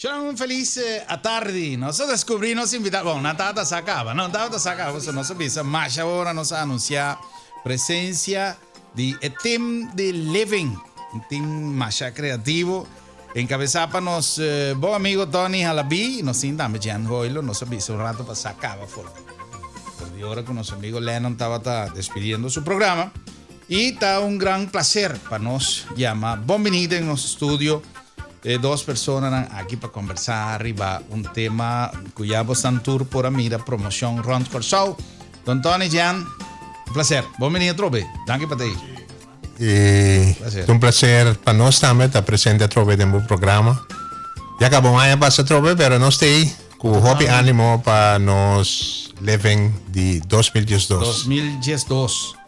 Shalom, un felis atardi. Nos a descubri nos invitado. Bon, nan tabata sa caba. Nan tabata sa caba, so nos a bisa masha ora nos a anuncia presencia di e team di Living. Un team masha creativo. Encabeza pa nos bon amigo Tony Halabi. Nos tin tambe Jan Goilo. Nos a bisa un rato pa sa caba for di ora cu nos amigo Lennon tabata despidiendo su programa. Y ta un gran placer pa nos yama bon bini den nos studio e dos personanan aki pa conversa riba un tema cu ya bosnan tur por a mira promocion rond Corsou. Don Tony, Jan, un placer. Bon bini atrobe. Danki pa ta ahi. Y ta un placer pa nos tambe ta presente atrobe den bo programa. Ya caba un aña pasa atrobe, pero nos ta ahi cu hopi animo pa nos living di 2012. 2012.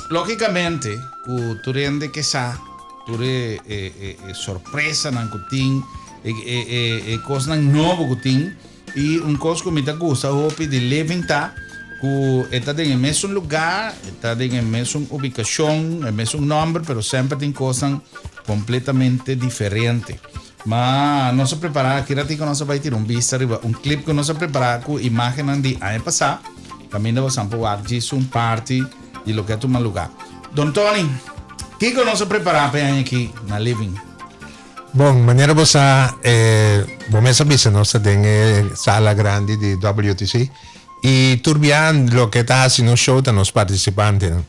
Lógicamente cu tur hende ke sa tur e e sorpresanan cu tin, e e e cosnan nobo cu tin y un cos cu mi ta gusta hopi di Living ta cu e ta den e mesun lugar, e ta den e mesun ubicacion, e mesun nomber pero semper tin cosnan completamente diferente. Ma nos a prepara aki ratico nos a bai tira un bista riba un clip cu nos a prepara cu imagennan di aña pasa caminda bosan por wak djis un parti di loke a tuma lugar. Don Tony, kico nos a prepara pa e aña aki na Living? Bon, manera bo sa, e bo mes a bisa nos ta den e sala grandi di WTC. I tur bia loke ta hasi nos show ta nos partisipantenan.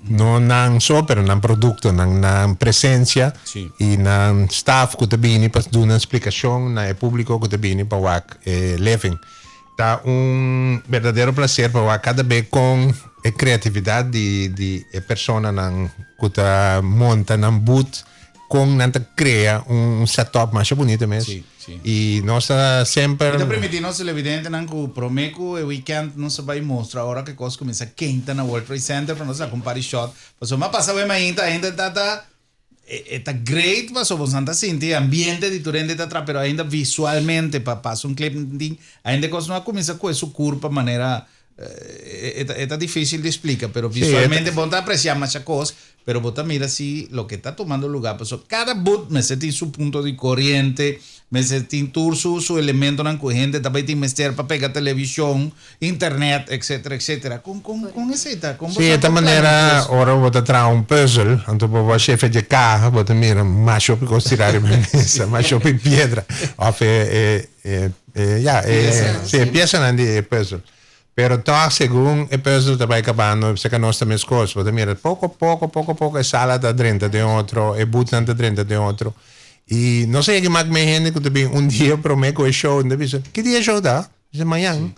No nan so, pero nan produktonan, nan presensia i nan staf ku ta bini pa duna splikashon na e públiko ku ta bini pa wak e living. Ta un berdadero plaser pa wak kada be kon e kreatividat di di e personanan ku ta monta nan booth Kon nan ta krea un setup masha bunito mes. Sí, sí. I nos ta semper. Mi ta primiti nos televidentenan ku prome ku e weekend nos a bai mostra ora ku e kos kuminsa kenta na World Trade Center pa nos saka un par di shot. Pasobra mi a pasa awe mainta ainda ta ta e ta great pasobra boso nan ta sinti e ambiente di tur hende ta traha pero ainda visualmente pa pasa un clip tin ainda e kos no a kuminsa kue su kurpa manera E ta dificil di splica, pero visualmente bo ta aprecia masha cos, pero bo ta mira si loke ta tumando lugar, pasobra cada booth mester tin su punto di coriente, mester tin tur su su elementonan cu hende ta bay tin mester pa pega television, internet, etcetera, etcetera. Con con con esey ta? Con bo sa ta plan manera cos? Ora bo ta traha un puzzel, anto bo bo shefe dje caha, bo ta mira masha hopi cos tira riba e mesa, masha hopi piedra, of e e E, ya, e, si, e piesanan di e puzzel. Pero tòg, segun e puzzel ta bai kabando, seka nos ta meskos. Bo ta mira poko poko, poko poko e sala ta drenta den otro, e boothnan ta drenta den otro. I nos a yega mak me hende ku ta bin un dia promé ku e show, nan ta bisa, ki dia e show ta? Bisa, mañan.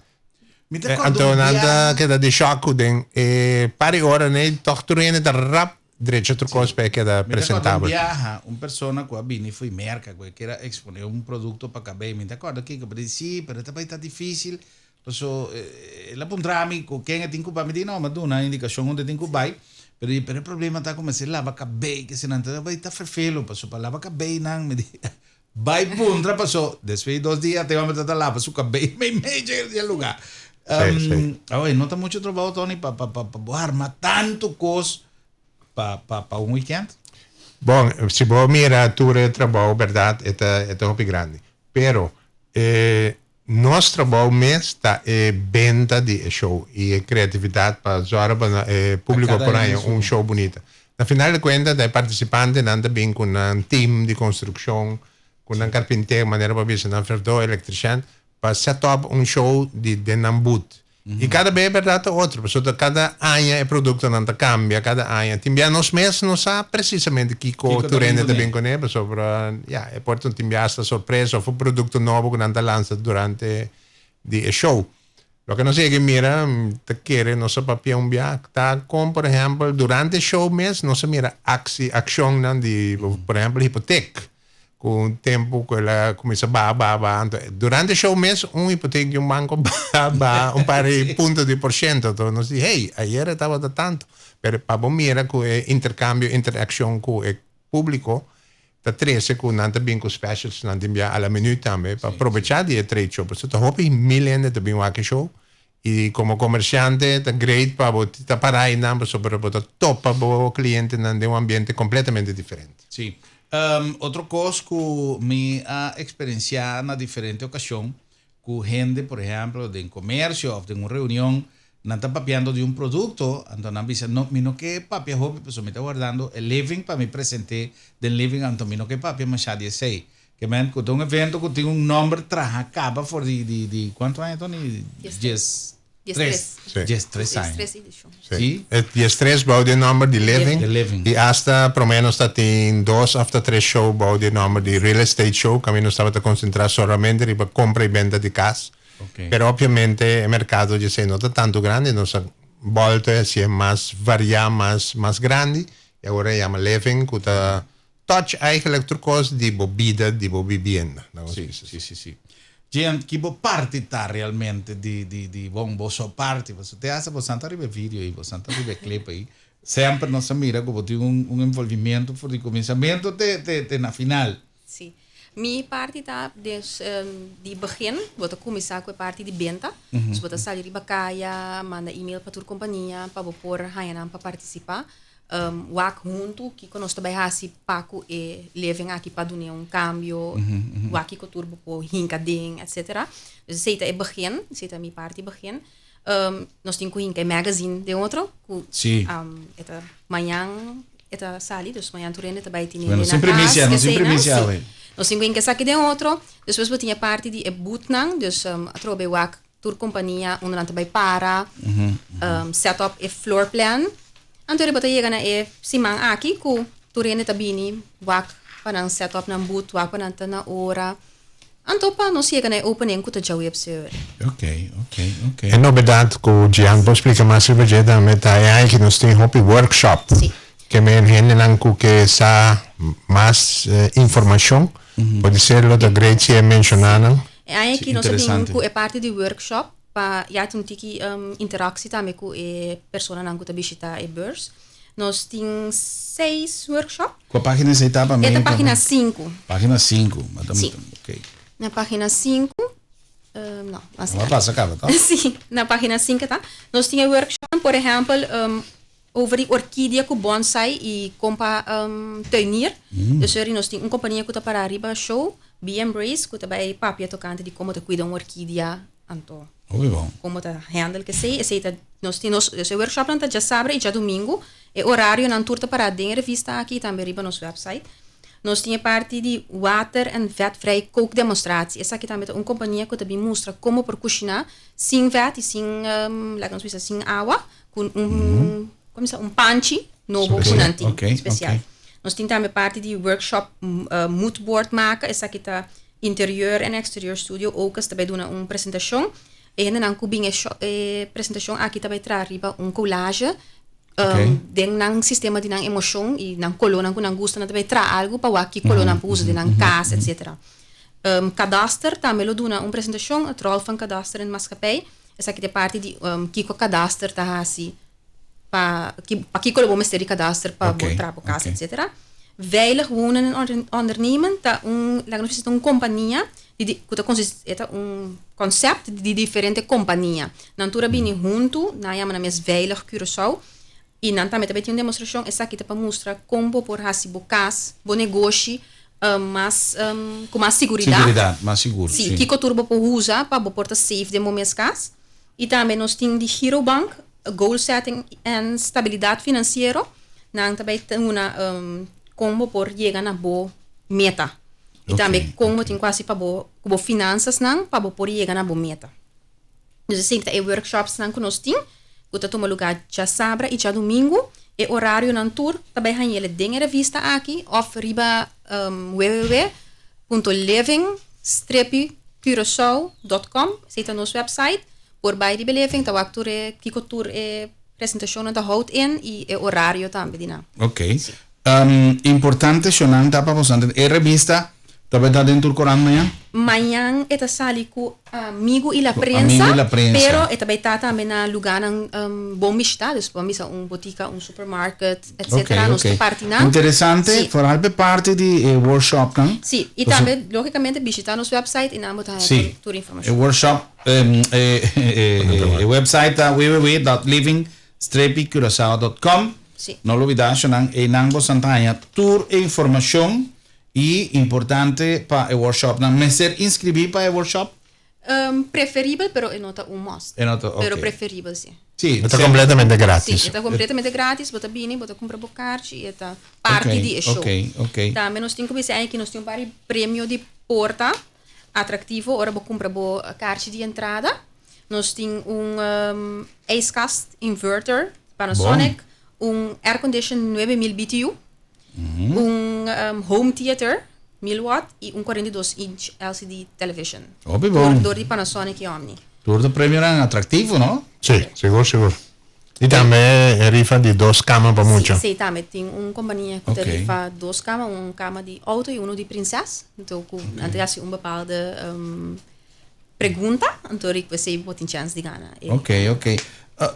Mi ta kòrda Anto un nan ta bia. keda di shòk ku den e par di ora nei tòg tur hende ta rap Drecha tur kos pa e keda Mi ta kòrda un presentabel. biaha un persona ku a bini fo'i Merka ku e kier a eksponé un produkto pa kabei. Mi ta kòrda kiko, pero e di, sí, pero e ta bai ta difísil. Paso el a puntra mi ku ken e tin ku bai. Mi di, no, mi a duna indikashon unda e tin ku bai. Pero di, pero e problema ta ku mester laba kabei, kese nan. Ta bai ta ferfelu, paso pa laba kabeinan, mi di, bai puntra paso despues di dos dia te homber ta ta laba su kabei meimei dje dje lugar. Sí, sí. Awe, no ta mucho trabou, Tony, pa pa pa pa bo arma tantu kos pa pa pa un weekend? Bon, si bo mira tur e trabou, berdad, e ta e ta hopi grandi. Pero e nos trabou mes ta e benta di e show i e kreatividat pa zòrg pa e Pa públiko kada por hende haña su. un show bunita. Na final di kuenta ta e partisipantenan ta bin ku nan team di konstrukshon, ku nan karpinter, manera bo a bisa, nan verfdó, elektrishèn, pa set up un show di den nan booth. I kada bes e bèrdat ta otro, pasobra kada aña e produktonan ta kambia, kada aña. Tin bia nos mes no sa presisamente kiko Kiko ta tur bin hende ta kuné. bin kuné, pasobra ya, e por ta tin bia hasta sorpresa òf un produkto nobo ku nan ta lansa durante di e show. Loke nos yega mira, mi ta kere nos a papia un bia, ta kon por ehèmpel durante e show mes nos a mira aksi, akshonnan di por ehèmpel hipotek. Ku un tempu ku el a kuminsá baha baha baha anto durante e show mes un hipotek di un banko baha baha un par di punto di por shento anto nos di hey ayer e tabata tanto pero pa bo mira ku e interkambio interakshon ku e públiko ta trese ku nan ta bin ku specials nan tin bia a la minüt tambe pa probechá di e trade show pasobra ta hopi mil hende ta bin wak e show i komo komersiante ta great pa bo ta para einan pasobra bo ta topa bo klientenan den un ambiente kompletamente diferente. Sí. Otro kos ku mi a eksperensiá na diferente okashon ku hende, por ehèmpel, den komersio òf den un reunion, nan ta papiando di un produkto, anto nan bisa, no, mi no ke papia hopi pasobra mi ta wardando e living pa mi present'é den living, anto mi no ke papia mashá di esei. Ke men ku ta un evento ku tin un nòmber traha kaba for di di di kuantu aña, Tony? Dies. Dies Sí. 13 aña. 13 edicion. Sí. Sí. E 13 bou di e nòmber di Living. Di Living. I asta promé nos ta tin dos òf ta tres show bou di e nòmber di Real Estate Show, kaminda nos tabata konsentrá solamente riba kompra i benta di kas. Ok. Pero opviamente e merkado dje esei no ta tantu grandi, nos a bòlta hasié mas variá, mas mas grandi, i awor e yama Living ku ta touch eigenlijk tur kos di bo bida, di bo bibienda. Laga nos Sí, bisa sí, así. sí, sí. Jean, ki bo parti ta realmente di, di, di, bon, bo so parti, pasobra te hasta bosan ta riba e video ei, bosan ta riba e clip ei, semper nos a mira ku bo tin un, un envolvimiento for di kuminsamentu te, te, te na final. Sí. Mi parti ta des di begin, bo ta kuminsá ku e parti di benta, dus bo ta sali riba kaya, manda email pa tur kompania pa bo por haña nan pa partisipá. Wak huntu kiko nos ta bai hasi pa ku e living aki pa dun'é un kambio, wak kiko tur bo por hinka den, etsetera. Dus esei ta e begin, esei ta mi parti begin. Nos tin ku hinka e magazine den otro, ku e ta mañan e ta sali, dus mañan tur hende ta bai tene Bueno, na sin kas, primisia, no sin eseinan, primisia sí. awe. Nos tin ku hinka esaki den otro. Despues bo tin e parti di e boothnan, dus atrobe wak Tur kompania unda nan ta bai para, set up e floor plan. Anto riba ta yega na e siman aki ku tur hende ta bini wak pa nan set up nan booth, wak pa nan ta na ora. Anto pa nos yega na e opening ku ta djaweps e ora. Ok, ok, ok. E nobedat ku Gian por splika mas riba dje tambe ta e aña ki nos tin hopi workshop. Si. Ke men hendenan ku ke sa mas informashon, podisé lo ta great si e menshoná nan. E aña Sí, aki nos a bin interesante. ku e parti di workshop pa ya tin un tiki interaktie tambe ku e personanan ku ta bishita e beurs. Nos tin seis workshop. Kua página esei ta pa mi? E ta página sinku. Página sinku. Ma ta Sí. Ok. Na página sinku, no, mas No a pasa kaba, to? Sí, na página sinku ta. Nos tin e workshop, por ehèmpel, Over di orkidia ku bonsai i kon pa tuinier. Dus eri nos tin un kompania ku ta para riba show, Be Embrace, ku ta bai papia tokante di kon bo ta kuida un orkidia, anto Hopi bon. kon bo ta handle kesei. Esei ta nos tin nos dus e workshopnan ta djasabra i djadumingu. E orarionan tur ta para den e revista aki i tambe riba nos website. Nos tin e parti di water en vetvrij kookdemonstratie. Esaki tambe ta un kompania ku ta bin mustra kon bo por kushiná sin vet i sin laga nos bisa sin awa. Ku un, como sa, un panchi nobo ku nan tin, Okay, spesial. okay. Nos tin tambe parti di workshop moodboard maka, esaki ta interior en exterior studio Ocus ta bai duna un presentashon. E hendenan ku bin e sho- e presentashon aki ta bai traha riba un collage Okay. den nan sistema di nan emoshon i nan kolónan ku nan gusta, nan ta bai traha algu pa wak ki koló nan por usa den nan kas, etcetera. Kadaster tambe lo duna un presentashon, het rol van kadaster in de maatschappij. Esaki ta e parti di kiko kadaster ta hasi pa pa kiko lo bo mester di kadaster pa bo traha bo kas etcetera. Veilig wonen en ondernemen ta un laga nos bisa ta un kompania di di ku ta konsis e ta un konsèpt di diferente kompania. Nan tur a bini huntu nan a yama nan mes Veilig Curaçao i nan tambe ta bai tin un demostrashon esaki ta pa mustra kon bo por hasi bo kas bo negoshi mas ku mas siguridat. Siguridat, mas sigur, Sí, sí. kiko tur bo por usa pa bo por ta safe den bo mes kas. I tambe nos tin di Girobank, goal setting en stabilidat finansiero. Nan ta bai duna kon bo por yega na bo meta. I tambe Oké, kon bo oké. tin ku hasi pa bo ku bo finansasnan pa bo por yega na bo meta. Dus esei ta e workshopsnan ku nos tin, ku ta tuma lugá djasabra i djadumingu. E orarionan tur ta bai hañ'el den e revista aki òf riba www.living-curaçao.com, esei ta nos wèpsait. Por bai riba e Living ta wak tur e kiko tur e presentashonnan ta houdt in i e orario tambe di nan. Ok. Importante shonnan ta pa boso e revista ta bai ta den tur korant mañan? Mañan e ta sali ku Amigo y La Ku Prensa, Amigo y La Prensa. pero e ta bai ta tambe na lugánan bon bishitá, dus bo bisa un botika, un supermarket, etcetera, Ok, nos ta ok. parti nan. Interesante, Sí. vooral p'e parti di e workshopnan. Sí, i Paso- tambe lógicamente bishitá nos website i nan bo ta haña Sí. tur E informashon. workshop, e website ta www.living-curaçao.com. Sí. No lubidá, shonnan, einan bo san ta haña tur e informashon. I importante pa e workshopnan. Mester inskribí pa e workshop? Preferibel, pero e no ta un must. E no ta, Pero oké. preferibel si. Sí, E ta completamente gratis. Sí, e ta completamente gratis. Bo ta bini, bo ta cumpra bo kaartje y e ta parti di e show. Oké, oké. Tambe nos tin ku bisa aki nos tin un par di premio di porta atractivo ora bo cumpra bo kaartje di entrada. Nos tin un ijskast inverter Panasonic, un aircondition 9000 BTU, un home theater 1000 watt y un 42 inch LCD television. Hopi bon. Tur dor di Panasonic y Omni. Tur ta premionan atractivo, no? Sí, sigur, sigur. Y tambe e rifa di dos cama pa mucha. Sí, tambe tin un compania cu ta rifa dos cama, un cama di auto y uno di prinses. Anto cu nan ta haci un bepaalde pregunta, anto rico esey bo tin chance di gana. Ok, ok.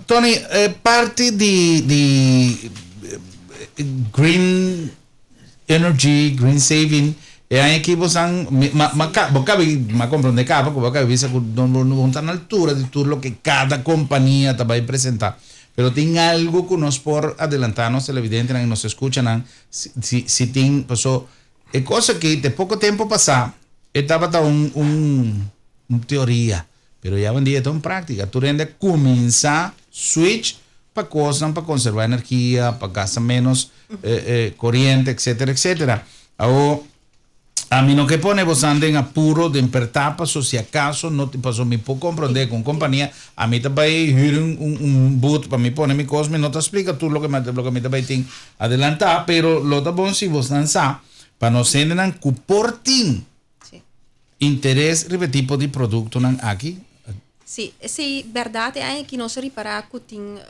Tony, e parti di di green energy, green saving, e aña aki bo san, ma ma bo cabe, ma comprende caba cu bo cabe bisa cu no no ta na altura di tur loke cada compania ta bay presenta. Pero tin algo cu nos por adelanta nos televidentenan y nos escuchanan si si tin, paso E kos aki te poko tempu pasá e tabata un un un teoria, pero ya awendia e ta un práktika. Tur hende a kuminsá switch pa kosnan pa konservá energia, pa gasta ménos koriente, etsetera, etsetera. Awor, ami no ke pone bosan den apuro, den pertá, paso si akaso no tin, paso mi por komprondé ku un kompania, ami ta bai hür un un un booth pa mi pone mi kos, mi no ta splika tur loke mi loke mi ta bai tin. Adelantá, pero lo ta bon si bosnan sa pa nos hendenan ku por tin interes riba e tipo di produktonan aki. Sí, esei bèrdat e aña aki nos a ripará ku tin,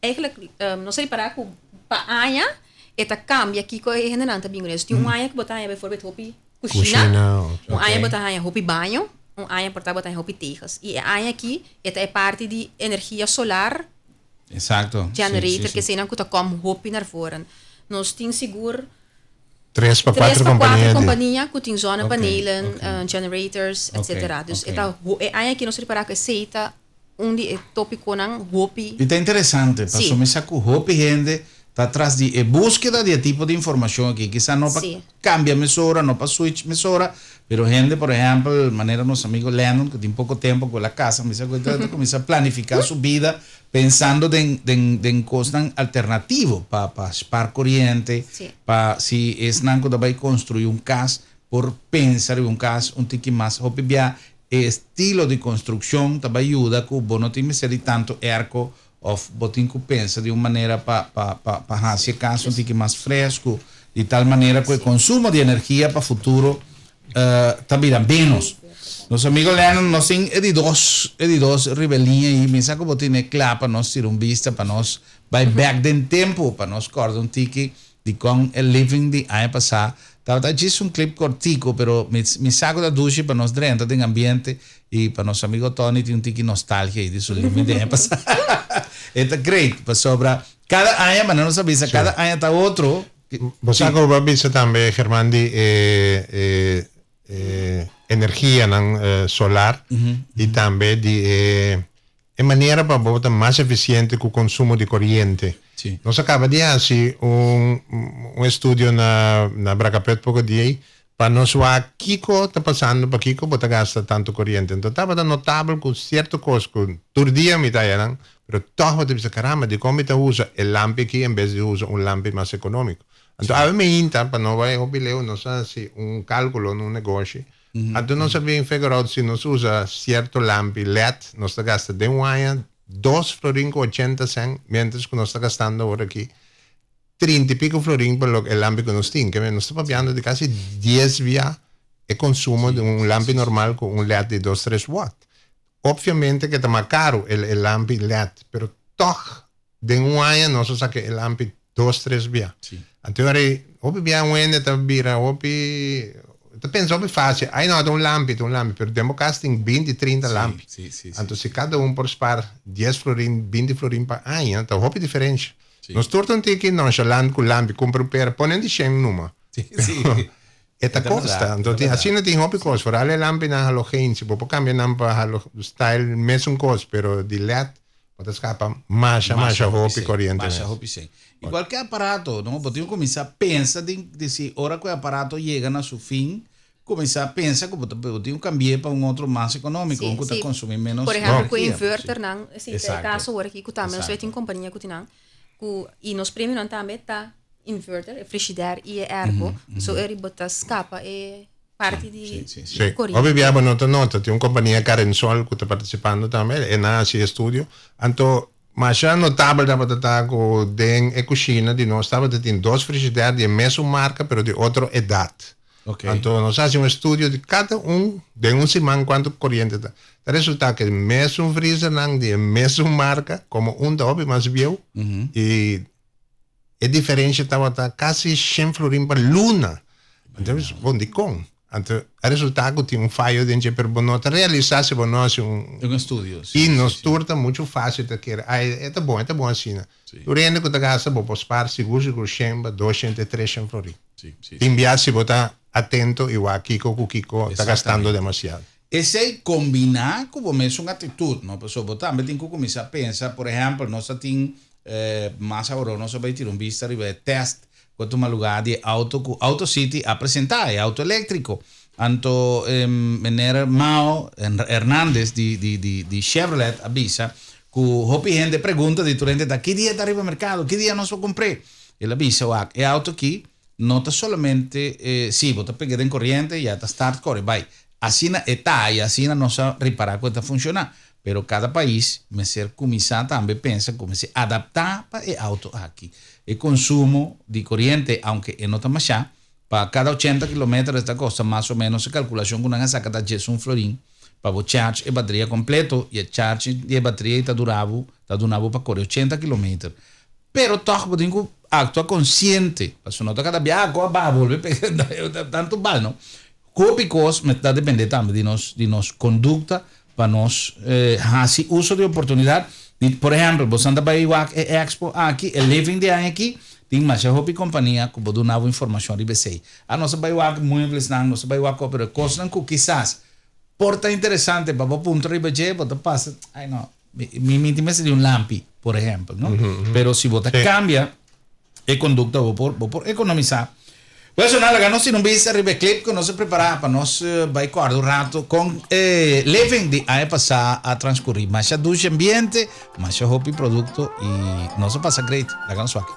eigenlijk nos a ripará ku pa aña e ta kambia kiko e hendenan ta bin kuné. So tin un aña ku bo ta haña bijvoorbeeld hopi kushina, un aña bo ta haña hopi baño, un aña por ta bo ta haña hopi tegels. I e aña aki e ta e parti di energia solar. Exacto. Generator ke eseinan ku ta kom hopi naar voren. Nos tin sigur Tres pa tres kuater pa kuater kompania di. kompania ku tin zonnepanelen, Ok, ok. generators, Ok, etcetera. Dus e ok. ta ho e aña aki nos ripará ku esei ta un di e topikonan hopi. I ta interesante, Sí. pasobra mi sa ku hopi hende ta tras di e búskeda di e tipo di informashon aki. Kisas no pa Sí. kambia mesora, no pa switch mesora, pero hende, por ehèmpel, manera nos amigo Lennon, ku tin poko tempu ku el a kasa, mi sa ku e ta kuminsá planifiká su bida pensando den den den kosnan alternativo pa pa spar koriente, Sí. pa si esnan ku ta bai konstruí un kas por pensa riba un kas un tiki mas hopi bia e estilo di konstrukshon ta bai yuda ku bo no tin mester di tantu airco Of bo tin ku pensa di un manera pa pa pa pa hasi e kas un tiki mas fresku, di tal manera ku e konsumo di energia pa futuro ta bira menos. Nos amigo Lennon, nos tin e di dos e di dos riba e liña ei. Mi sa ku bo tene kla pa nos tira un bista, pa nos bai bèk den tempu, pa nos kòrda un tiki di kon e living di aña pasá tabata. Djis un clip kortiku, pero mi mi sa ku ta dushi pa nos drenta den ambiente i pa nos amigo Tony tin un tiki nostalgia ei di su living di aña pasá. E ta great, pasobra kada aña, manera nos a bisa, kada aña ta otro. Bo sa ku bo a bisa tambe, German, di e e e energianan solar i tambe di e E manera pa bo ta mas eficiente cu consumo di coriente. Sí. Nos a caba di haci un un estudio na na Bracapet poco dia ey pa nos wak kico ta pasando, pakico bo ta gasta tanto coriente. Enton tabata notabel cu cierto cos cu tur dia mi ta haya nan, pero toch bo ta bisa caramba dicon mi ta usa e lampi aki en bes di usa un lampi mas economico. Anto awe meinta pa no bay hopi leu nos a haci un calculo na un negoshi. Anto nos a bin figure out si nos usa cierto lampi led nos ta gasta den un aña dos florin cu ochenta cent mientras cu nos ta gastando awor aki trinta y pico florin pa loke e lampi cu nos tin. Keme nos ta papiando di casi dies bia e consumo di un lampi normal cu un led di dos tres watt. Obviamente ke ta mas caro e lampi led pero toch Den un aña nos a saca e lampi dos, tres bia. Sí. Anto ora hopi bia un hende ta bira hopi, ta pensa hopi facil, ay no, ta un lampi, ta un lampi, pero den bo cas tin binti, trinta lampi. Sí, sí, sí. Anto si cada un por spaar dies florin, binti florin pa aña, ta hopi diferencia. Sí. Nos tur ta un tiki nonchalant cu lampi, cumpra un pera, pone di shen numa. Sí, sí. E ta costa. Anto tin, asina tin hopi cos, vooral e lampinan halogeen, si bo por cambia nan pa halo, style mesun cos, pero di led. Bo ta skapa masha masha hopi koriente mes. Masha hopi sèn. I kualke aparato, no, bo tin ku kuminsá pensa den di si ora ku e aparato yega na su fin, kuminsá pensa ku bo ta bo tin ku kambi'é pa un otro mas ekonómiko, un ku ta konsumí ménos Por ehèmpel ku e inverternan, esei ta e kaso awor aki ku tambe nos tin kompania ku tin nan, ku i nos premionan tambe ta inverter, e frishider i e airco, so eri bo ta skapa e parti di koriente. Hopi bia bo no ta nota, tin un kompania Carensol ku ta partisipando tambe, e nan hasi estudio, anto masha notabel tabata ta ku den e kushina di nos tabata tin dos frishider di e mesun marka pero di otro edat. Anto nos a hasi un estudio di kada un den un siman kuantu koriente ta. Ta resulta ku e mesun frizernan di e mesun marka komo un ta hopi mas bieu i e diferensha tabata kasi shen florin pa luna. Anto mi bisa, bon dikon? Anto a resulta ku tin un fayo den dje pero bo no ta realisa si bo no hasi un Un estudio. I nos tur ta muchu fasil ta kere, ai e ta bon, e ta bon asina. Tur hende ku ta gasta bo por spar sigur sigur shen ba doshent te treshen florin. Tin bia si bo ta atento i wak kiko ku kiko ta gastando demasiado. Esei kombiná ku bo mesun aktitut, no? Pasobra bo tambe tin ku kuminsá pensa, por ehèmpel, nos ta tin mas aworó nos a bai tira un bista riba e tèst ku a tuma lugá di e outo ku Auto City a presentá, e outo eléktriko. Anto meneer Mao Hernandez di di Chevrolet a bisa ku hopi hende pregunta di tur hende ta ki dia ta riba merkado, ki dia nos por kumpr'é? El a bisa wak, e auto aki no ta solamente, si bo ta pega den koriente ya ta start kore bai. Asina e ta i asina nos a ripará ku e ta funshoná. Pero kada pais mester kuminsá tambe pensa ku mester adaptá pa e auto aki. E konsumo di koriente, aunke e no ta mashá, pa kada ochenta kilometer e ta kosta mas o ménos e kalkulashon ku nan a saka ta diesun florin pa bo charge e bateria kompleto i e charge di e bateria ei ta dura bo, ta duna bo pa kore ochenta kilometer. Pero tòg bo tin ku aktua konsiente, pasobra no ta kada biaha ku a baha bolbe pega tantu bal no. Hopi kos ta depende tambe di nos di nos kondukta pa nos hasi uso di oportunidat di por ehèmpel bo san ta bai wak e expo aki e living di aña aki tin masha hopi kompania ku bo duna bo informashon riba esei. A nos a bai wak mueblesnan nos a bai wak pero e kosnan ku kisas por ta interesante pa bo puntra riba dje bo ta pasa ai no mi mi tin mester di un lampi por ehèmpel no pero si bo ta kambia E kondukta bo por bo por ekonomisá. Pues nan laga nos tin un bista riba e clip ku nos a prepará pa nos bai kòrda un ratu kon e living di aña pasá a transkurí. Masha dushi ambiente, masha hopi produkto i nos a pasa great. Laga nos wak.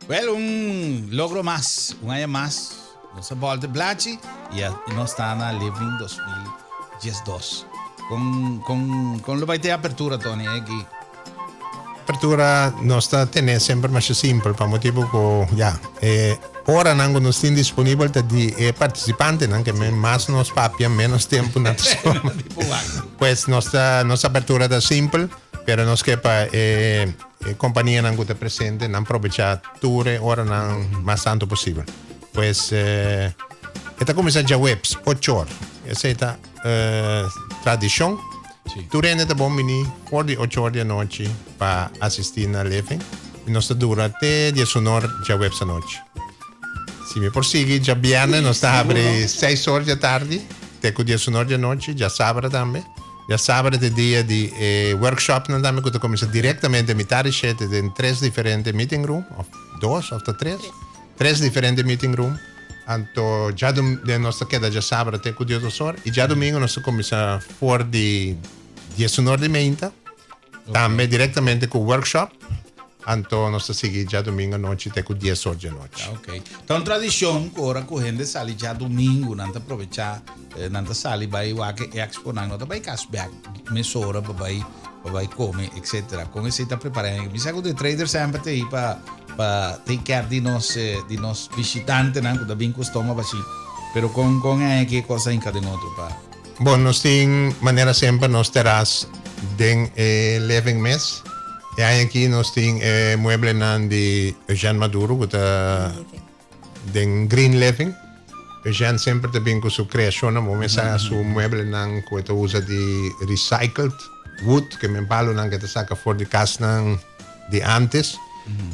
Well, un logro mas, un aña mas. Nos a bolta blachi y nos ta na Living 2012. Con, con, con lo bai te apertura, Tony, aki? Apertura nos ta tene semper masha simpel pa motibo ku ya e oranan ku nos tin disponibel ta di e partisipantenan ke men mas nos papia menos tempo nan ta tuma. Pues nos ta nos apertura ta simpel pero nos ke pa e e kompanianan ku ta presente nan probecha tur e oranan mas tantu posibel. Pues e ta kuminsá djaweps ocho or esei ta tradishon. Sí. Tur hende ta bon bini for di ocho or di anochi pa asisti na Living. I nos ta dura te diesun or djaweps anochi. Si mi por sigui, djabièrnè nos ta habri seis or dja tardi te ku diesun or di anochi, djasabra tambe. Djasabra ta e dia di e workshopnan tambe ku ta kuminsá direktamente mitar di shete den tres diferente meeting room, òf dos òf ta tres. Tres diferente meeting room. Anto djadom den nos ta keda djasabra te ku dios or i djadomingo nos ta kuminsá for di diesun or di meinta. Tambe direktamente ku workshop. Anto nos ta sigui djadomingo anochi te ku dies or di anochi. Ok. Ta un tradishon ku ora ku hende sali djadomingo nan ta probechá nan ta sali bai wak e expo nan no ta bai kas bèk mesora pa bai pa bai kome etcetera. Kon esei ta prepará? Mi sa ku de trader semper ta ei pa Pa take care di nos di nos bishitantenan ku ta bin ku stoma bashí. Pero kon kon e ki kos a hinka den otro pa. Bon, nos tin manera semper nos teras den e living mes. E aña aki nos tin e mueblenan di Eugène Maduro ku ta den green living. Eugène semper ta bin ku su kreashonnan. Bo mester sa su mueblenan ku e ta usa di recycled wood, ke men palonan ku e ta saka for di kasnan. di antes.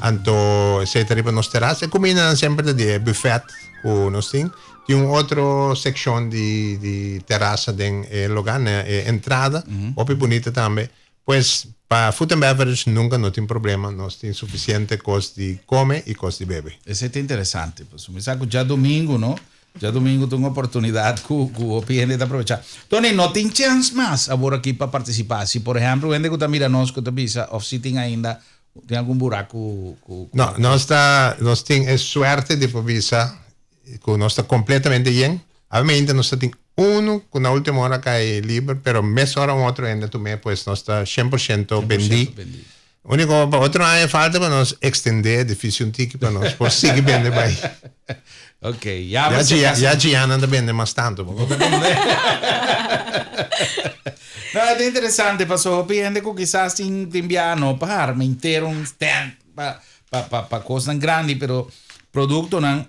Anto esei ta riba nos terasa. E kumindanan semper ta di e buffet ku nos tin. Tin un otro sekshon di di terasa den e lugá, na e entrada. Hopi bunita tambe. Pues pa food and beverage nunka no tin problema. Nos tin sufisiente kos di kome i kos di bebe. Esei ta interesante. Pasobra mi sa ku djadumingu no, Djadumingu ta un oportunidat ku ku hopi hende ta aprovechá. Tony, no tin chèns mas awor aki pa partisipá. Si por ehèmpel un hende ku ta mira nos ku ta bisa òf si tin ainda tin algun burá ku ku ku. No, nos ta nos tin e suerte di por bisa ku nos ta kompletamente yen. Awe nos ta tin unu ku na último ora kai liber, pero mesora un otro hende a tum'é, pues nos ta 100% bendí. Úniko pa otro aña falta pa nos ekstendé edifisio un tiki pa nos por sigui bende bai. Ok, ya Ya Gia, ya Gianna ta bende mas tantu. No, e ta interesante paso hopi hende ku kisas tin tin biaha no pa arma entero un stand pa pa pa pa kosnan grandi pero produktonan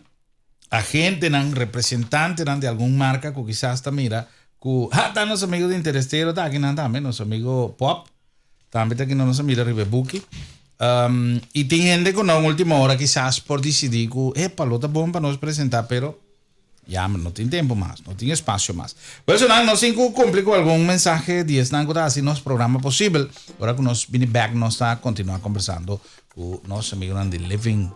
agentenan representantenan di algun marka ku kisas ta mira ku ha ta nos amigo di Interestero ta akinan tambe nos amigo Pop. Tambe ta kina nos a mira riba e buki. Um, i tin hende ku na un última hora kisas por disidí ku, epa, lo ta bon pa nos presentá, pero ya no tin tempu mas, no tin espasio mas. Por eso nan, nos tin ku kumpli ku algun mensahe di esnan ku ta hasi nos programa posibel. Ora ku nos bini bèk nos ta kontinuá kombersando ku nos amigunan di Living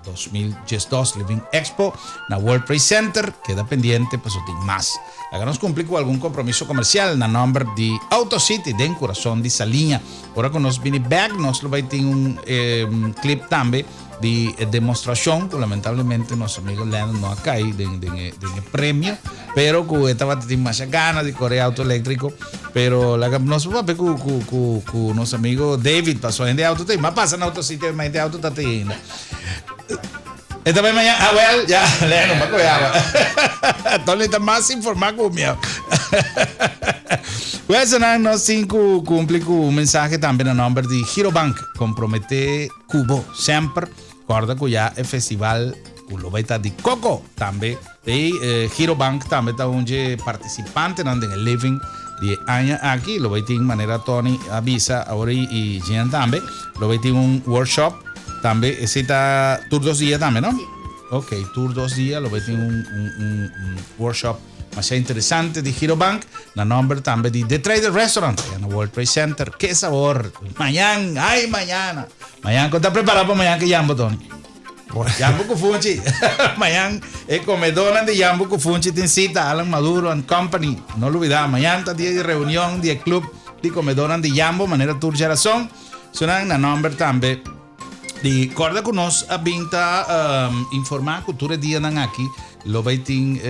2012 Living Expo na World Trade Center. Keda pendiente paso tin mas. Laga nos kumpli ku algun kompromiso komersial na nòmber di Auto City den kurason di Saliña. Ora ku nos bini bèk nos lo bai tin un clip tambe di e demostrashon ku lamentablemente nos amigo Lennon no a kai den den e den e premio pero ku e tabata tin masha gana di kore auto eléktriko. Pero laga nos por papia ku ku ku ku nos amigo David paso hende auto ta ma pasa na auto sitio ma hende auto ta te ainda. E ta bai mañana ah well ya Leno ma koe awa. Tony ta mas informa ku mi. Well senan nos tin ku kumpli ku un mensahe tambe na nomber di Girobank kompromete ku bo semper. Kòrda ku ya e festival ku lo bai ta di Koko tambe ei Girobank tambe ta un dje partisipantenan den e living di e aña aki. Lo bai tin manera Tony a bisa awor i Jean tambe lo bai tin un workshop tambe esei ta tur dos dia tambe no? Ok tur dos dia lo bai tin un un workshop masha interesante di Girobank na nomber tambe di The Trader Restaurant allá na World Trade Center. Ke sabor! Mañan, ay mañana! Mañan kon ta prepara pa mañan ke yambo Tony? Yambo ku funchi. Mañan e komedónan di yambo ku funchi tin sita Alan Maduro and Company. No lubidá, mañan ta dia di reunion di e club di komedónan di yambo manera tur djerason. Sunan na nomber tambe. Di corda cu nos a bin ta informa cu tur e dianan aki lo bay tin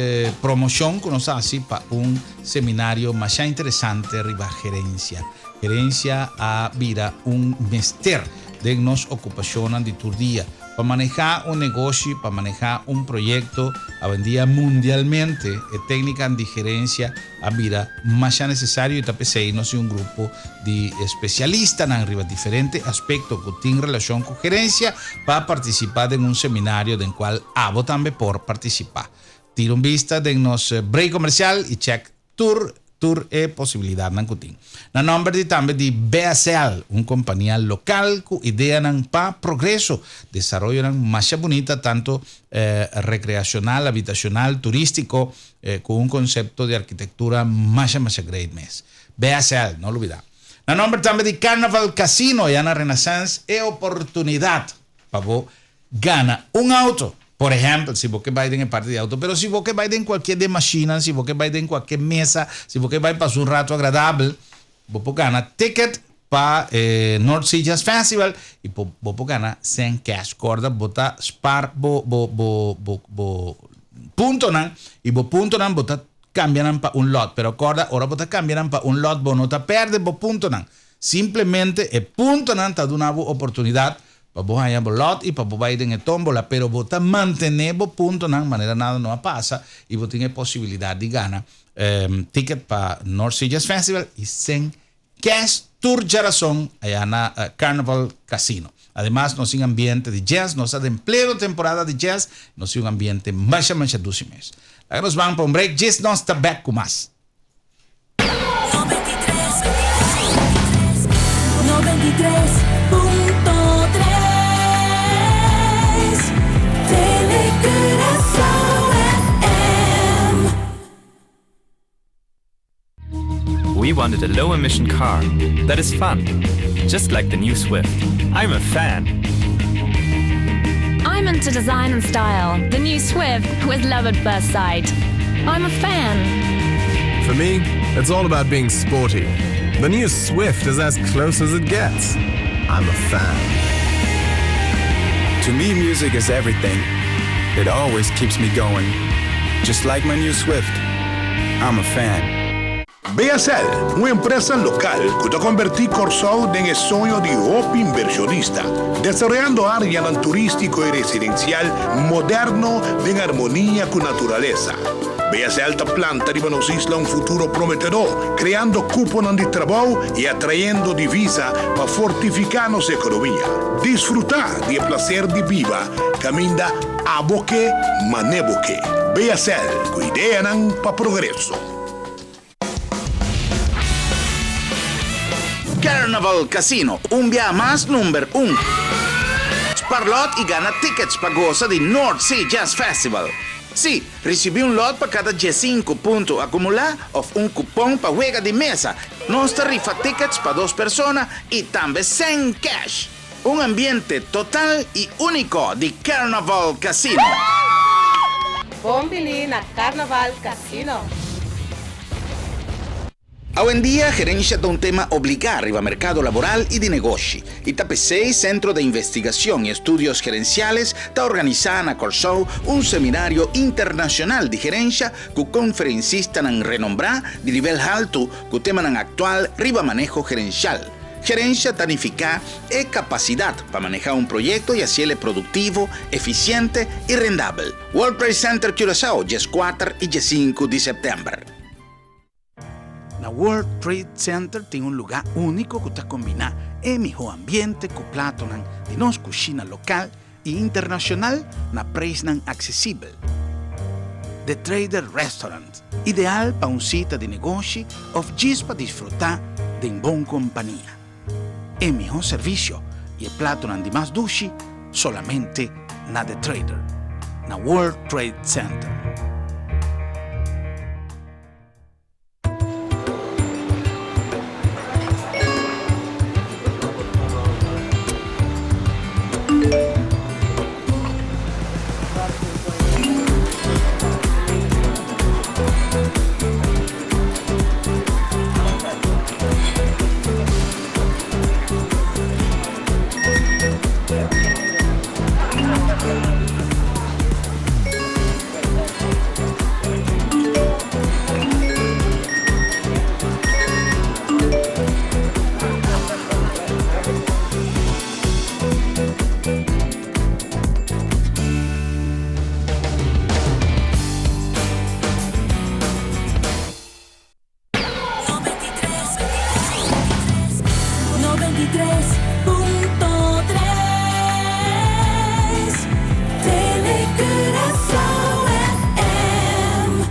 promocion cu nos haci pa un seminario masha interesante riba gerencia. Gerencia a bira un mester den nos ocupacionnan di tur dia. Pa maneha un negoshi, pa maneha un proyecto, awendia mundialmente e tecnicanan di gerencia a bira masha necesario y ta p'esey nos tin un grupo di especialistanan riba diferente aspecto cu tin relacion cu gerencia pa participa den un seminario den cual abo tambe por participa. Tira un bista den nos break comercial y check tur tur e posibilidadnan cu tin. Na nomber di tambe di BSL, un compania local cu ideanan pa progreso, desaroyonan masha bunita tanto recreacional, habitacional, turistico, Cu un concepto di arquitectura masha masha great mes. BSL, no lubida. Na nomber tambe di Carnaval Casino ya na Renaissance e oportunidad pa bo gana un auto. Por ehempel, si bo ke bay den e parti di auto, pero si bo ke bay den cualkier di e mashinan, si bo ke bay den cualkier mesa, si bo ke bay pasa un rato agradabel, bo por gana ticket pa e North Sea Jazz Festival y bo por gana cen cash. Corda bo ta spar bo bo bo bo bo puntonan y bo puntonan bo ta cambia nan pa un lot. Pero corda ora bo ta cambia nan pa un lot bo no ta perde bo puntonan. Simplemente e puntonan ta duna bo oportunidad pa bo haña bo lot y pa bo bay den e tombola pero bo ta mantene bo puntonan manera nada no a pasa y bo tin e posibilidad di gana ticket pa North Sea Jazz Festival y cen Cash tur djarason aya na Carnival Casino. Ademas nos tin ambiente di jazz, nos ta den pleno temporada di jazz, nos tin un ambiente masha masha dushi mes. Laga nos ban pa un break, djis nos ta bek ku mas. We wanted a low emission car that is fun, just like the new Swift. I'm a fan. I'm into design and style. The new Swift was love at first sight. I'm a fan. For me, it's all about being sporty. The new Swift is as close as it gets. I'm a fan. To me, music is everything. It always keeps me going. Just like my new Swift. I'm a fan. BSL, un empresa lokal ku ta kombertí Kòrsou den e soño di hopi invershonista, desaroyando áreanan turístiko i residensial moderno den armonia ku naturalesa. BSL ta planta riba nos isla un futuro prometedor, kreando kuponan di trabou i atrayendo divisa pa fortifiká nos ekonomia. Disfrutá di e plaser di biba kaminda abo ke mané bo ke. BSL, ku ideanan pa progreso. Carnival Casino, un bia mas number un. Spar lot y gana tickets pa gosa di North Sea Jazz Festival. Sí, ricibi un lot pa cada diescinco punto acumula of un cupon pa wega di mesa. Nos ta rifa tickets pa dos persona y tambe cen cash. Un ambiente total y unico di Carnaval Casino. Bon bini na Carnaval Casino! Awendia gerencia ta un tema obligá riba mercado laboral y di negoshi y ta p'esey Centro de Investigacion y Estudios Gerenciales ta organisá na Kòrsou un seminario internacional di gerencia ku konferensistanan renombrá di nivel haltu ku temanan aktual riba maneho gerencial. Gerencia ta nifiká e kapasidat pa manehá un proyekto i hasiel e produktivo, efisiente i rendabel. World Trade Center Curaçao, dieskuater i diesinku di sèptèmber. Na World Trade Center tin un lugá úniko ku ta kombiná e mihó ambiente ku platonan di nos kushina lokal i internashonal na preisnan aksesibel. The Trader Restaurant, ideal pa un sita di negoshi òf djis pa disfrutá den bon kompania. E mihó servisio i e platonan di mas dushi solamente na The Trader, na World Trade Center. 93.3 Telecuraçao FM.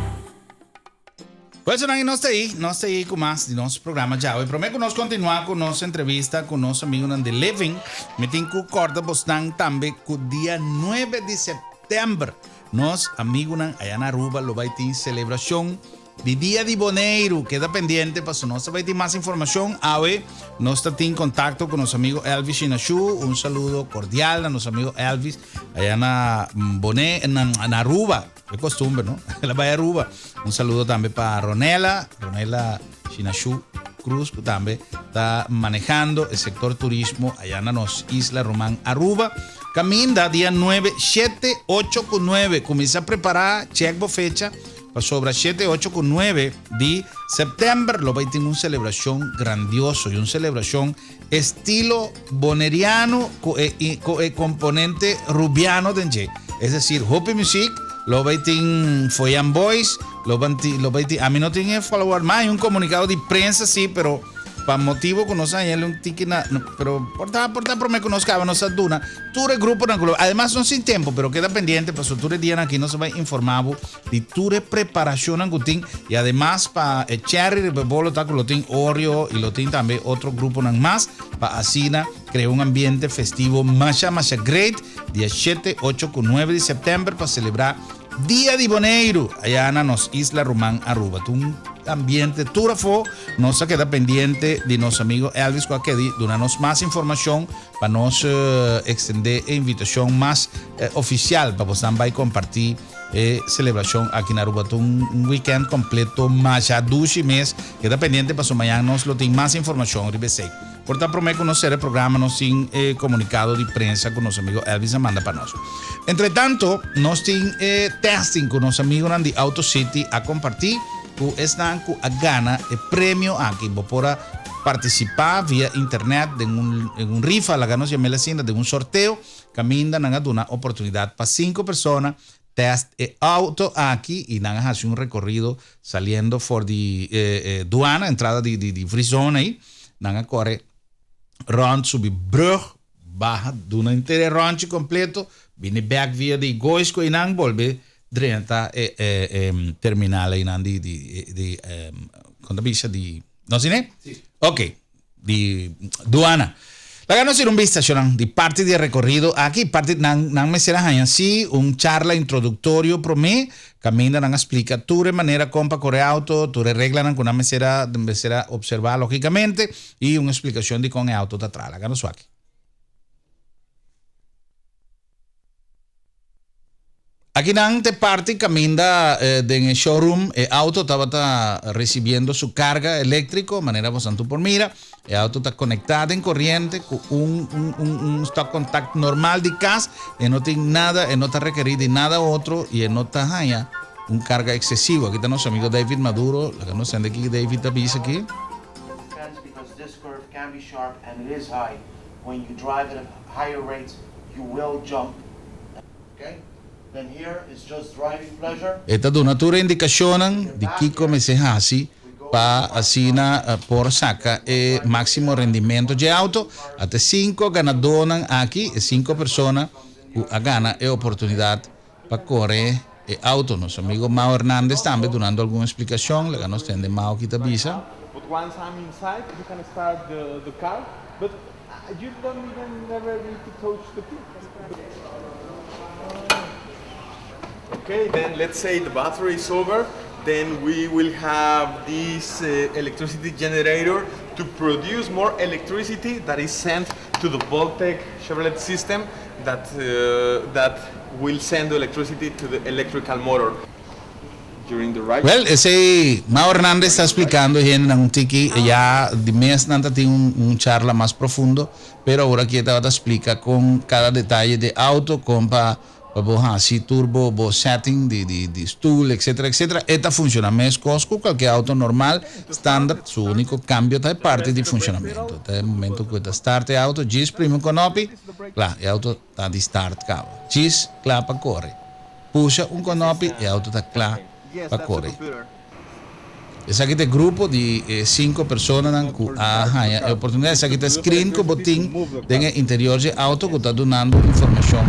Pues nan nos ta ahí, nos ta ahí ku mas di nos programa djawe. Promé ku nos kontinuá ku nos entrevista ku nos amigunan di Living, mi tin ku kòrda bosnan tambe ku dia nuebe di sèptèmber nos amigunan allá na Aruba lo bai tin selebrashon di Dia di Boneiru. Keda pendiente paso nos ta bai tin mas informashon. Awe nos ta tin kontakto ku nos amigo Elvis Shinashu. Un saludo kordial na nos amigo Elvis allá na Bone, na, na Aruba. E costumbre, no? El a bai Aruba. Un saludo tambe pa Ronela, Ronela Shinashu Cruz, ku tambe ta manejando e sector turismo allá na nos isla ruman Aruba. Caminda dia 9, 7, 8 ku 9. Kuminsa prepara, check bo fecha, pasobra 7, 8 ku 9 di september lo bai tin un celebracion grandioso y un celebracion estilo boneriano ku e ku e komponente rubiano den dje. Es decir, hopi muziek, lo bai tin Foyan Boys, lo ban tin lo bai tin ami no tin e follower mas, hay un komunikado di prensa si, pero pa motibo ku nos a haña un tiki na pero por ta por ta prome ku nos kaba nos a duna tur e gruponan ku lo ademas no sin tempo pero keda pendiente pasobra tur e dianan aki nos a bai informa bo di tur e preparacionnan cu tin y ademas pa e cherry riba e bolo ta cu lo tin Oreo y lo tin tambe otro gruponan mas pa asina crea un ambiente festivo masha masha great dia shete, ocho cu nuebe di september pa celebra Dia di Boneiru aya na nos isla ruman Aruba. Ta un ambiente tur afo. Nos a keda pendiente di nos amigo Elvis cu a kedi duna nos mas informacion pa nos extende e invitacion mas oficial pa bosnan bay comparti E celebracion aki na Aruba ta un weekend completo masha dushi mes. Keda pendiente paso mañan nos lo tin mas informacion riba esey. Por ta prome cu nos cera e programa nos tin e comunicado di prensa cu nos amigo Elvis a manda pa nos. Entre tanto nos tin e testing cu nos amigonan di Auto City a comparti cu esnan cu a gana e premio aki. Bo por a participa via internet den un rifa, laga nos yam'el asina, den un sorteo. Kaminda nan a duna oportunidat pa sinku persona tèst e outo aki i nan a hasi un rekorido saliendo for di duana, entrada di di free zone ei. Nan a kore rònt subi brùg, baha duna henter e ròntchi kompleto, bini bèk via di Goisco einan bolbe drenta e e terminal einan di di di kon ta bisa di no asina? Ok. Di duana. Laga nos ir un bista, shornan, di parti di e recorrido aki, parti nan nan mester a haña si un charla introductorio prome, caminda nan a splica tur e manera con pa core auto, tur e reglanan cu nan mester a mester a observa logicamente y un explicacion di con e auto ta traha. Laga nos wak. Akinan te parti caminda den e showroom e auto tabata recibiendo su carga electrico, manera bosan tur por mira. E auto ta conecta den corriente cu un un un un stopcontact normal di cas. E no tin nada, e no ta requeri di nada otro y e no ta haya un carga excesivo. Aki ta nos amigo David Maduro, laga nos tende kico David ta bisa aki. Because this curve can be sharp and it is high. When you drive at a higher rate you will jump okay then here is just driving pleasure. E ta duna tur e indikashonnan di kiko mester hasi pa asina por saka e máksimo rendimento dje auto. Ata e sinku ganadónan aki, e sinku persona ku a gana e oportunidat pa kore e auto. Nos amigo Mao Hernandez tambe dunando algun esplikashon. Laga nos tende Mao ki ta bisa. But once I'm inside, you can start the the car, but you don't even never need to touch the key. Okay, then let's say the battery is over, then we will have this electricity generator to produce more electricity that is sent to the Voltec Chevrolet system that that will send the electricity to the electrical motor during the ride. Well, esey Mao Hernandez ta splicando e hendenan un tiki, e ya di mes nan ta tin un un charla mas profundo, pero awor aki e tabata splica con cada detaye di e auto, con pa Pa bo hasi tur bo bo setting di di di stoel etcetera etcetera e ta funciona mescos cu cualkier auto normal standard su unico cambio ta e parti di funcionamento ta e momento cu e ta start e auto djis primi un conopi cla e auto ta di start caba djis cla pa core pusha un conopi e auto ta cla pa core. Esaki ta e grupo di e cinco personanan cu a haña e oportunidad. Esaki ta e screen cu bo tin den e interior dje auto cu ta dunando informacion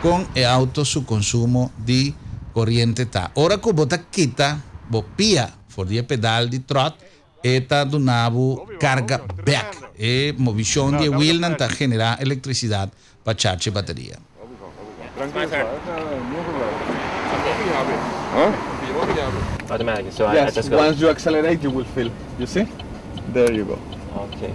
con e auto su consumo di coriente ta. Ora cu bo ta kita bo pia for di e pedal di trot, e ta duna bo carga bek. E movicion di e wielnan ta genera electricidad pa charge e bateria. Automatic, so I, Yes, I just go. once you accelerate, you will feel. You see? There you go. Okay.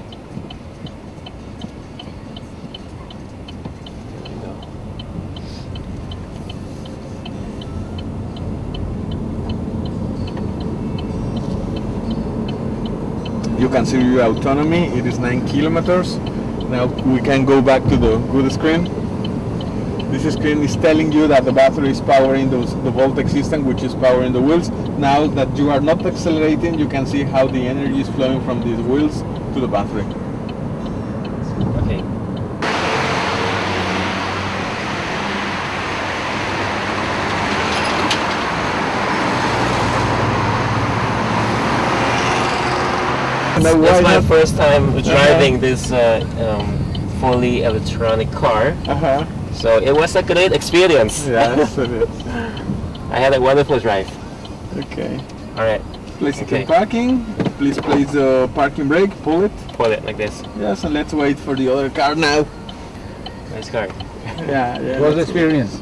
You can see your autonomy, it is 9 kilometers. Now we can go back to the good screen. This screen is telling you that the battery is powering those, the Voltec system, which is powering the wheels. Now that you are not accelerating, you can see how the energy is flowing from these wheels to the battery. Okay. Now, That's why my not- first time driving Uh-huh. this uh, um, fully electronic car. Uh-huh. So it was a great experience. Yes, it is. I had a wonderful drive. Okay. All right. Place it Okay. in parking. Please place the parking brake. Pull it. Pull it like this. Yes, and let's wait for the other car now. Nice car. Yeah, yeah. What was the experience?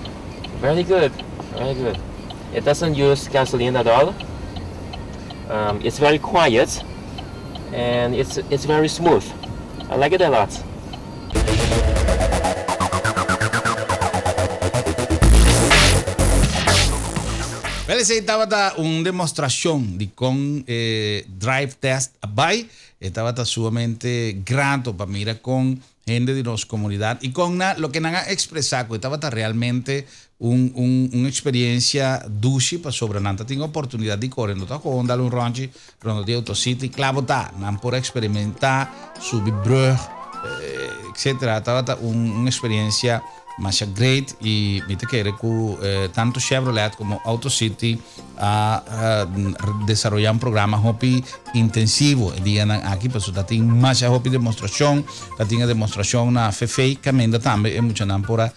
Very good. Very good. It doesn't use gasoline at all. Um, it's very quiet, and it's it's very smooth. I like it a lot. Wel, esei tabata un demostrashon di kon e drive test a bai. E tabata sumamente grato pa mira kon hende di nos komunidat i kon nan loke nan a ekspresá ku e tabata realmente un un un eksperiencia dushi pasobra nan ta tin oportunidat di kore. No ta gewoon dal un ròntji rònt di Auto City, kla bo ta, nan por eksperimentá, subi brùg, etcetera. Tabata un un eksperiencia masha great i mi ta kere ku tantu Chevrolet komo Auto City a desaroyá un programa hopi intensivo e dianan aki pasobra ta tin masha hopi demostrashon, ta tin e demostrashon na Fefei kaminda tambe e muchanan por a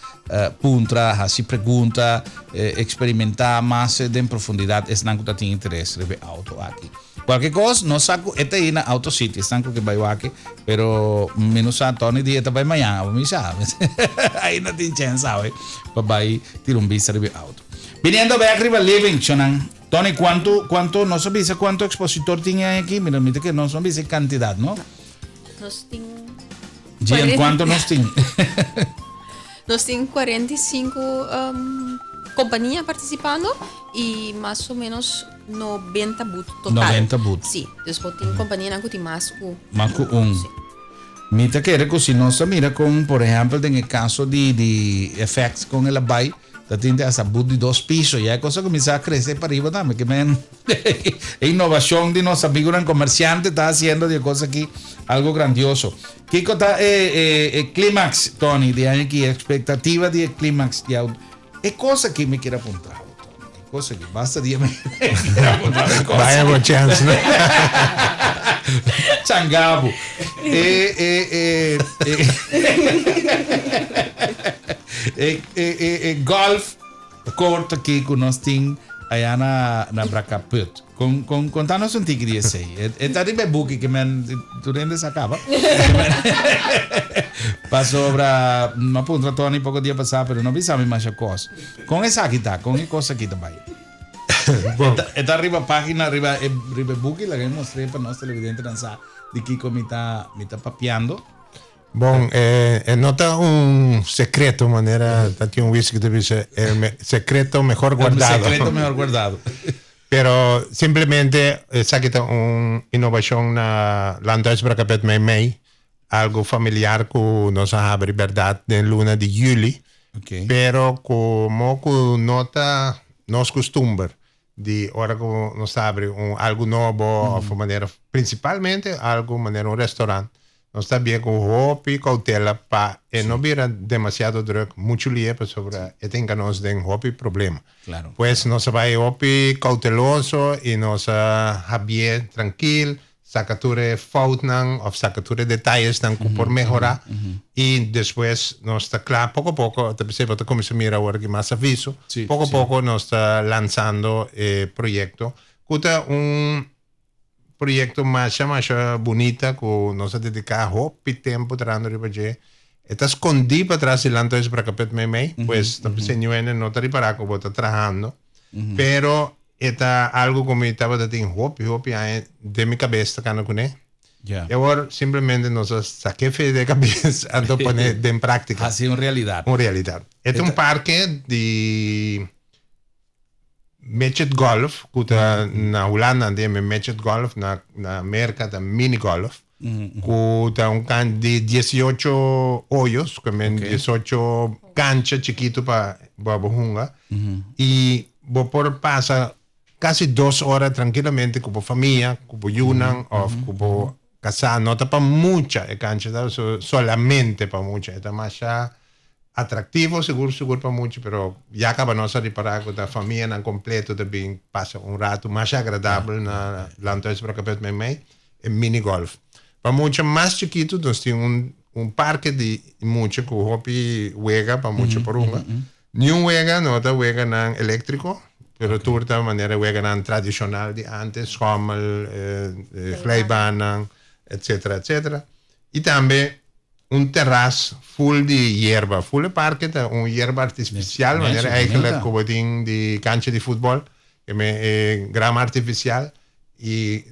puntra, hasi pregunta, eksperimentá mas den profundidat esnan ku ta tin interes riba e auto aki. Kualke kos, nos sa ku e ta ei na Auto City, esnan ku ke bai wak, pero mi no sa Tony di e ta bai mañan, abo mi sa. Ainda tin chèns awe pa bai tira un bista riba e auto. Biniendo bek riba Living, shonan. Tony, kuantu, kuantu, nos a bisa kuantu ekspositor tin ei aki? Mira, mi ta kere nos no a bisa e kantidat, no? Nos tin. Gian, kuantu nos tin? Nos tin 45 um, kompania partisipando i mas o menos 90 booth total. 90 booth. Sí, dus bo tin kompanianan ku tin mas ku Mas ku un. Mi ta kere ku si nos ta mira kon, por ehèmpel, den e kaso di di Effects kon el a bai, Ta tin te hasta but di dos piso. Ya e cosa cuminsa a crece pa riba tambe. Ke men e innovacion di nos amigunan comerciante ta haciendo di e cosa aki algo grandioso. Kiko ta e, e, e climax, Tony, di aña aki? Expectativa di e climax di au. E cosa aki mi kier a puntra bo, Tony. E cosa aki. Basta dia mi kier a puntra e cosa. Vaya bo chance, no? Changabo. E, e, e, e. E, e, e, e golf court aki ku nos tin allá na, na Brakaput. Kon, kon, kontanos un tiki di esei. E, e ta riba e buki ke men tur hende sa kaba. Pasobra, m'a puntra Tony poko dia pasá, pero no bisa mi masha kos. Kon esaki ta? Kon e kos aki ta bai? Bon. E ta, e ta riba página, riba e, riba e buki, laga mi mostr'é pa nos televidentenan sa di kiko mi ta, mi ta papiando. Bon, e, e no ta un secreto, manera ta tin un whisky ta bisa, el me, secreto mejor guardado. El secreto mejor guardado. Pero simplemente esaki ta un innovacion na Landhuis Brakapet mei mei, algo familiar cu nos a habri berdad den luna di juli. Okay. Pero como cu no ta nos custumber di ora cu nos ta habri un algo nobo of manera principalmente algo manera un restaurant. Nos ta bia ku hopi koutela pa e no bira demasiado druk muchu lie pasobra e ta hinka nos den hopi problema. Pues nos a bai hopi kouteloso i nos a habié trankil, saka tur e foutnan òf saka tur e detayesnan ku por mehorá i despues nos ta kla poko poko, ta p'esei bo ta kuminsá mira awor aki mas aviso, poko poko nos ta lansando e proyekto ku ta un proyecto masha masha bunita cu nos a dedica hopi tempo trahando riba dje. E ta scondi patras di Landhuis Brakkeput meimei, pues ta p'esei niun hende no ta ripara cu bo ta trahando. Pero e ta algo cu mi tabata tin hopi hopi aña den mi cabes ta cana cune. Y awor simplemente nos a saca fe den e cabes anto pone den practica. Haci un realidad. Un realidad. E ta un parke di. Midget golf, ku ta na Hulanda nan ta yama midget golf, na na Merka ta mini golf, ku ta un kan di diesiocho hoyos, ku men diesocho kancha chikitu pa pa bo hunga, i bo por pasa kasi dos ora trankilamente ku bo famia, ku bo yunan òf ku bo kasá. No ta pa mucha e kancha ta solamente pa mucha, e ta masha Atractivo sigur sigur pa mucha pero ya caba nos a ripara cu ta famianan completo ta bin pasa un rato masha agradabel na Landhuis Brakkeput meimei e mini golf. Pa mucha mas chikito nos tin un un parke di mucha cu hopi wega pa mucha por hunga. Niun wega no ta weganan electrico pero tur ta manera weganan tradicional di antes schommel, glijbaannan etcetera etcetera. Y tambe un terras full di yerba. Full e parke ta un yerba artificial, manera eigenlijk cu bo tin di cancha di futbol, e me e grama artificial y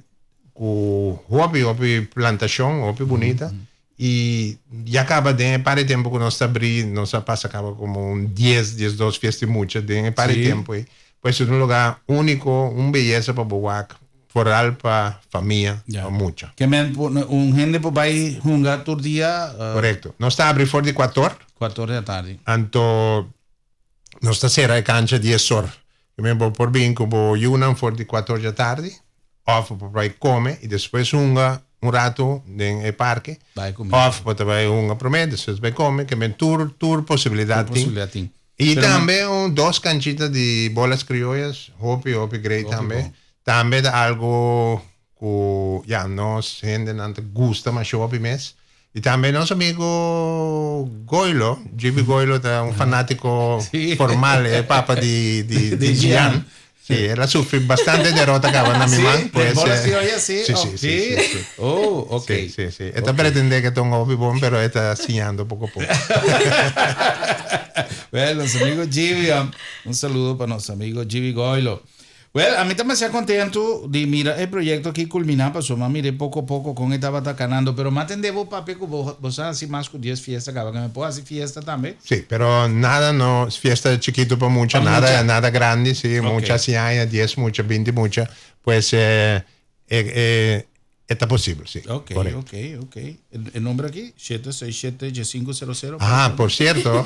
cu hopi hopi plantacion, hopi bunita. Y ya caba den e par di tempo cu nos ta abri, nos a pasa caba como un dies, diesdos fiesta di mucha den e par di tempo ey. Pues es un lugar unico, un beyesa pa bo wak. Foral pa famia, pa mucha. Ke men un hende por bai hunga tur dia? Korekto. Nos ta abri for di kuator. Kuator di atardi. Anto nos ta sera e kancha dies or. Ke men bo por bin ku bo yunan for di kuator di atardi òf bo por bai kome i despues hunga un ratu den e parke. Bai kume. Òf bo ta bai hunga promé despues bai kome. Ke men tur tur posibilidat tin. Tur posibilidat tin. I tambe un dos kanchita di bolas krioyas, hopi hopi great tambe. Tambe ta algo ku ya nos hendenan ta gusta masha hopi mes. I tambe nos amigo Goilo, GB Goilo ta un fanátiko formal, e papa di di di Gian. Sí, el a sufri bastante derota kaba na mi man. Sí, bolas krioyas, sí. Sí, sí, sí, sí, sí. Oh, ok. Sí, sí, sí. E ta pretende ke ta un hopi bon, pero e ta siñando poko poko. Well, nos amigo GB, un saludo pa nos amigo GB Goilo. Well, ami ta masha contento di mira e proyecto aki culmina pasobra m'a mir'é poco poco con e tabata canando, pero m'a tende bo papia cu bo bo sa haci mas cu dies fiesta caba, cu mi por haci fiesta tambe. Sí, pero nada no, fiesta chikito pa mucha, Pa nada mucha. nada grandi, sí, Ok. mucha haci aña, dies mucha, binti mucha, pues e e e ta posibel, sí, Ok, correcto. ok, ok. E e nomber aki, shete seis shete diescinco sero sero. Ah, por cierto,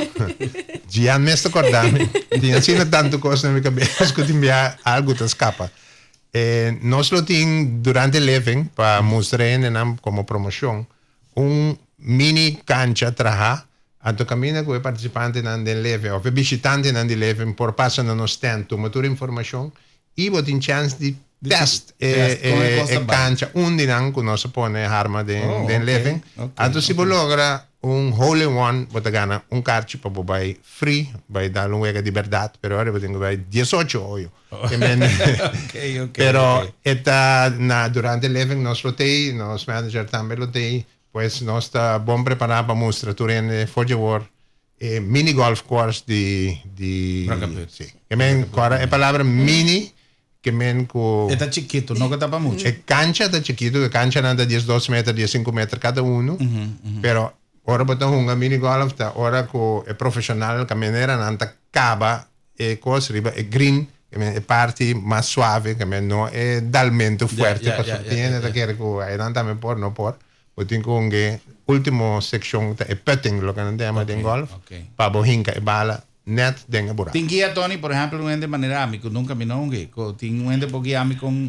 Gian mes ta corda mi. Tin asina tanto cos na mi cabes cu tin bia algo ta scapa. Eh, nos lo tin durante Living pa mustra hendenan como promocion un mini cancha traha anto caminda cu e participantenan den Living of e bishitantenan di Living por pasa na nos stand tuma tur informacion Y bo tin chance di test e e cancha un di nan cu nos a pone harma den den living. Anto si bo logra un hole in one bo ta gana un carchi pa bo bay free bay dal un wega di berdad pero ora bo tin cu bay diesocho hoyo. Pero e ta na durante living nos lo tey nos manager tambe lo tey pues nos ta bon prepara pa mustra tur hende for dje wor E mini golf course di di Brakkeput. Sí. Ke men kora e palabra mini ke men ku E ta chikitu, no ke ta pa mucha. E kancha ta chikitu, e kanchanan ta diesdos meter, diesinku meter kada unu. Pero ora bo ta hunga mini golf ta ora ku e profeshonal kameneranan ta kaba e kos riba e green, ke men e parti mas suave, ke men no e dalmentu fuerte pasobra tin hende ta kere ku einan tambe por, no por. Bo tin ku hunga e ultimo sekshon ta e putting, loke nan ta yama den golf, pa bo hinka e bala nèt den e buraku. Tin guia Tony, por ehèmpel un hende manera ami ku nunka mi no hunga, ku tin un hende por guia mi kon,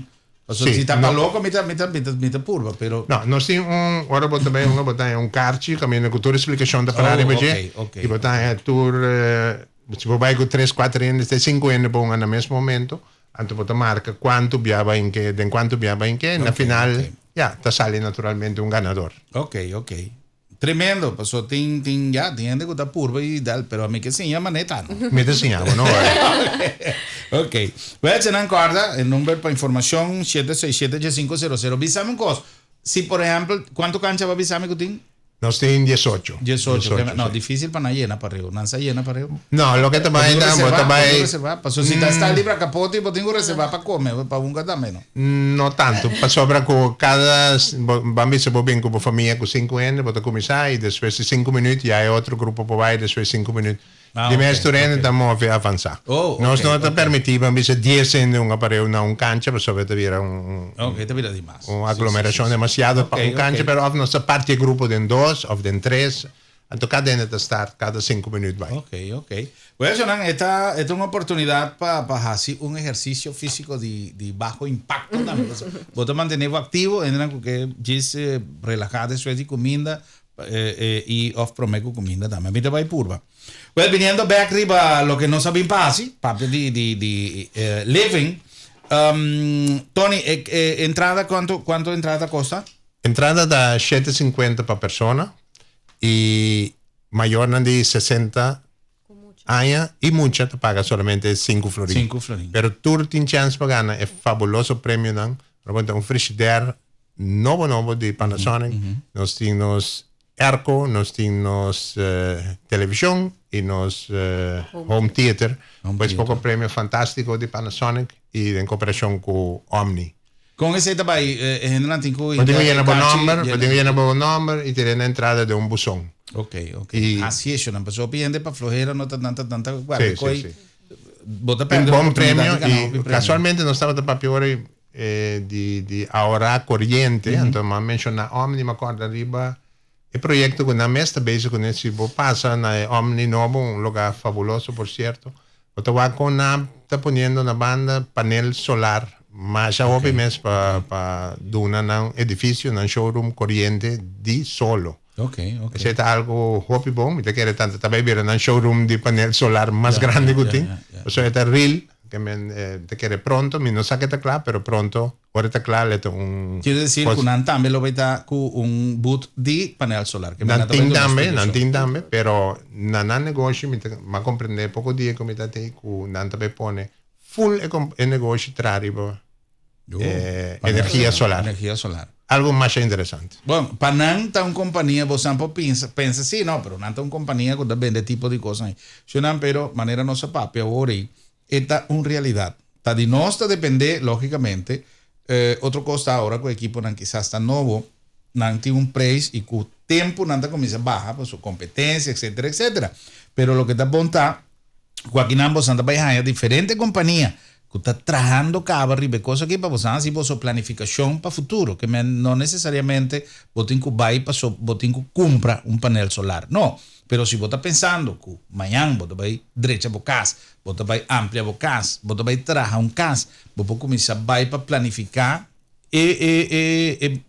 Pasobra si ta pa loko mi ta mi ta mi ta purba, pero. No, nos tin un, ora bo ta bai hunga bo ta haña un karchi kaminda ku tur e splikashon ta pará riba dje. I bo ta haña tur, si bo bai ku tres, kuater hende, te sinku hende bo hunga na mes momento, anto bo ta marka kuantu bia bai inke, den kuantu bia bai inke, na final, ya, ta sali naturalmente un ganador. Ok, ok. Tremendo, paso tin tin ya tin hende ku ta purba i dal, pero ami ke siña manera ta no. Mi ta siña bo, no worry. Ok. Wel, si nan kòrda, e number pa informashon 767-8500. Bisa mi un kos, si por ehèmpel, kuantu kancha bo a bisa mi ku tin? Nos tin 18. 18, ke no, difisil pa nan yena pareu. Nan sa yena pareu? No, loke ta bai ta, bo ta bai. Bo tin reserva, paso si ta sta libre kapoti, bo tin ku reserva pa kome, pa hunga tambe no. No tantu, pasobra ku kada, ban bisa bo bin ku bo famia ku sinku hende, bo ta kuminsá i despues di sinku minüt ya e otro grupo por bai despues sinku minüt. Di mes tur hende ta move avansá. Nos no ta permití ban bisa dies hende un apareu na un kancha pasobra ta bira un un aglomerashon demasiado pa un kancha, pero òf nos ta parti e grupo den dos òf den tres. Anto kada hende ta start kada sinku minuut bai. Ok, ok. Bueno, Jonan, e ta, e ta un oportunidad pa, pa haci un ehercicio fisico di, di baho impacto tambe. Pasobra bo ta mantene bo activo, hendenan cu ke djis relaha despues di cuminda y of prome cu cuminda tambe. Mi ta bai purba. Well, biniendo bek riba loke nos a bin pa haci, papia di, di, di living, Tony, e, e entrada cuanto, cuanto entrada ta costa? Entrada ta shete sinkuenta pa persona i mayornan di sesenta aña i mucha ta paga solamente sinku florin. Sinku florin. Pero tur tin chèns pa gana e fabuloso premionan. Nos por ta un frishider nobo nobo di Panasonic, nos tin nos airco, nos tin nos televishon i nos home theater. Pues poko premio fantástiko di Panasonic i den koperashon ku Omni. Kon esei ta bai? E hendenan tin ku Bo tin ku yena bo nòmber, bo tin ku yena bo nòmber i tir'é na entrada den un buson. Ok, ok. Hasi esho nan, pasobra hopi hende pa flohera no ta nan ta nan ta guarda koi. Bo ta pèrdè Un bon premio i kasualmente nos tabata papia ora di di ahorá koriente, anto mi a menshoná Omni, mi a kòrda riba e proyekto ku nan mes ta bezig kuné. Si bo pasa na e Omni nobo, un lugá fabuloso por sierto, Bo ta wak kon nan ta poniendo na banda panel solar masha hopi mes pa pa duna nan edificio, nan showroom coriente di solo. Okay, okay. Esei ta algo hopi bon. Mi ta kere tanto ta bai bira nan showroom di panel solar mas grandi ku tin. Pasobra e ta real, ke men ta kere pronto, mi no sa ke ta kla, pero pronto Ora ta kla le ta un. Kier decir cu nan tambe lo bay ta cu un boot di panel solar. Ke Nan tin tambe, nan tin tambe, pero na nan negoshi mi ta m'a comprende poco dia cu mi ta tey cu nan ta bay pone full e e negoshi tra riba energia solar. Energia solar. Algo masha interesante. Bon, pa nan ta un compania, bo san por pinsa, pensa si no, pero nan ta un compania cu ta bende tipo di cosnan ey. Shunan, pero manera nos a papia awor ey, E ta un realidad. Ta di nos ta depende, logicamente. Otro cos ta ora cu equiponan kisas ta nobo, nan tin un prijs y cu tempo nan ta cuminsa baha pa su competencia, etcetera, etcetera. Pero loke ta bon ta cu akinan bosan ta bay haya diferente compania cu ta trahando caba riba e cos aki pa bosan haci boso planificacion pa futuro. Ke men no necesariamente bo tin cu bay paso bo tin cu cumpra un panel solar. No. Pero si bo ta pensando cu mañan bo ta bay drecha bo cas, bo ta bay amplia bo cas, bo ta bay traha un cas, bo por cuminsa bay pa planifica e e e e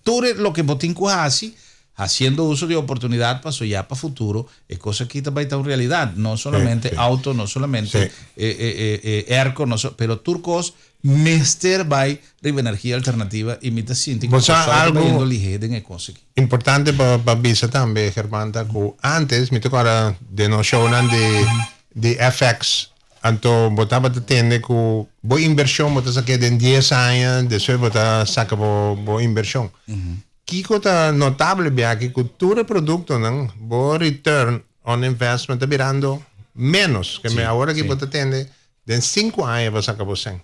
tur e loke bo tin cu haci, haciendo uso di e oportunidad paso ya pa futuro e cos aki ta bay ta un realidad. No solamente auto, no solamente e e e e airco, no so, pero tur cos Mester bai riba energia alternativa y mi ta sinti cu Bo sa Kòrsou ta algo bayendo lihé den e kos aki. importante pa pa bisa tambe German ta cu antes mi ta corda den nos shownan di di FX anto bo tabata tende cu bo inversion bo ta sak'é den dies aña despues bo ta saca bo bo inversion. Kico ta notable biaki cu tur e productonan bo return on investment ta birando menos ke me awor aki bo ta tende Den sinku aña bo saka bo sèn.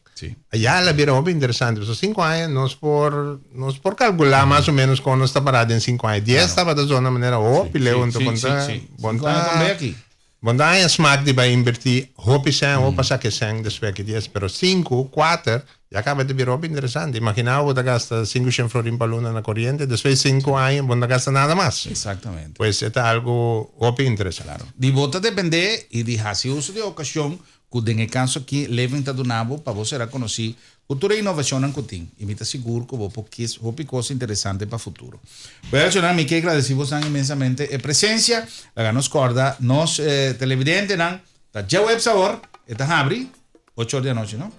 Ayá el a bira hopi interesante pasobra sinku aña nos por nos por kalkulá mas o ménos kon nos ta pará den sinku aña. Dies tabata zona manera hopi leu anto bon ta bon ta bon ta haña smak di bai invertí hopi sèn o pa saka e sèn despues ki dies pero sinku, kuater. Ya kaba ta bira hopi interesante. Imagina bo ta gasta 500 florin pa luna na koriente, despues 5 aña bo no ta gasta nada mas. Exactamente. Pues e ta algo hopi interesante. Di bo ta depende y di haci uso di e ocasion cu den e caso aki Living ta duna bo pa bo sera conoci cu tur e innovacionnan cu tin y mi ta sigur cu bo por kies hopi cos interesante pa futuro. Bueno, mi ke gradeci bosan inmensamente e presencia. Laga nos corda nos televidentenan ta djaweps awor e ta habri ocho or di anochi no?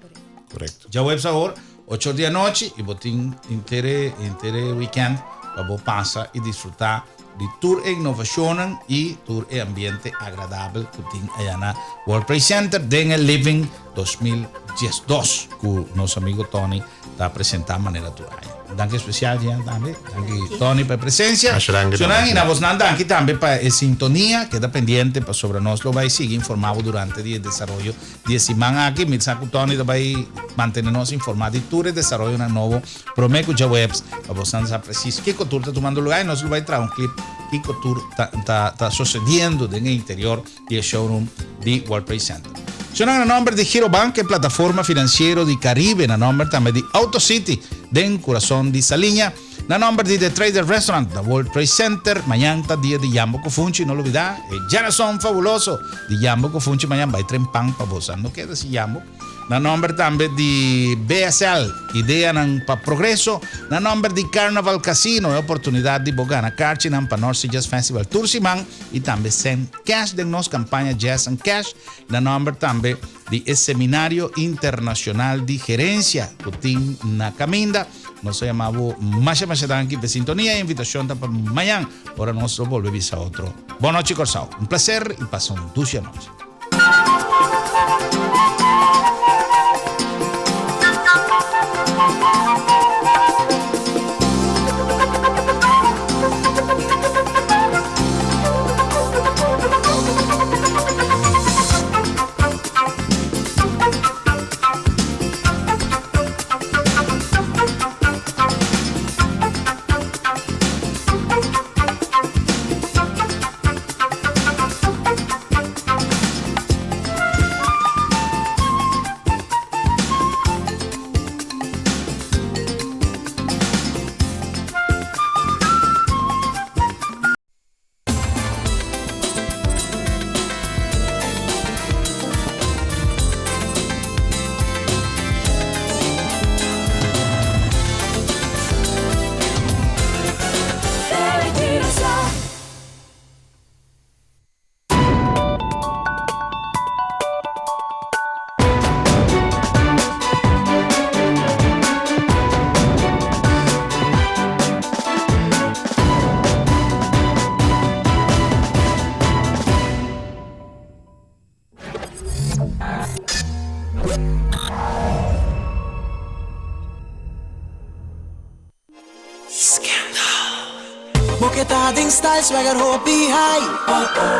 Correcto. Djaweps awor ocho or di anochi y bo tin henter e henter e weekend pa bo pasa y disfruta di tur e innovacionnan y tur e ambiente agradabel cu tin aya na World Trade Center den e Living 2012 cu nos amigo Tony ta presenta manera tur aña. Un danki especial Jean tambe. Danki Tony pa e presencia. Shunan y na bosnan danki tambe pa e sintonia. Keda pendiente pasobra nos lo bay sigui informa bo durante di e desaroyo di e siman aki. Mi sa cu Tony ta bay mantene nos informa di tur e desaroyonan nobo prome cu djaweps pa bosnan sa precies kico tur ta tumando lugar y nos lo bay traha un clip kico tur ta ta sucediendo den e interior di e showroom di World Trade Center. Shunan na nomber di Girobank, e plataforma financiero di Caribe, na nomber tambe di Auto City den curason di Saliña, na nomber di The Trader Restaurant na World Trade Center. Mañan ta dia di Yambo cu Funchi, no lubida e Jarason fabuloso di Yambo cu Funchi mañan bay tren pan pa bosa, no keda sin yambo. Na nomber tambe di BSL, ideanan pa progreso. Na nomber di Carnaval Casino, e oportunidad di bo gana karchinan pa North Sea Jazz Festival tur siman y tambe send cash den nos campaña Jazz and Cash. Na nomber tambe di e Seminario Internacional di Gerencia cu tin na caminda. Nos ta yama bo masha masha danki p'e sintonia. E invitacion ta pa mañan ora nos lo bolbe bisa otro. Bon nochi Corsou. Un placer y pasa un dushi anochi. Bo ke ta den style swagger hopi high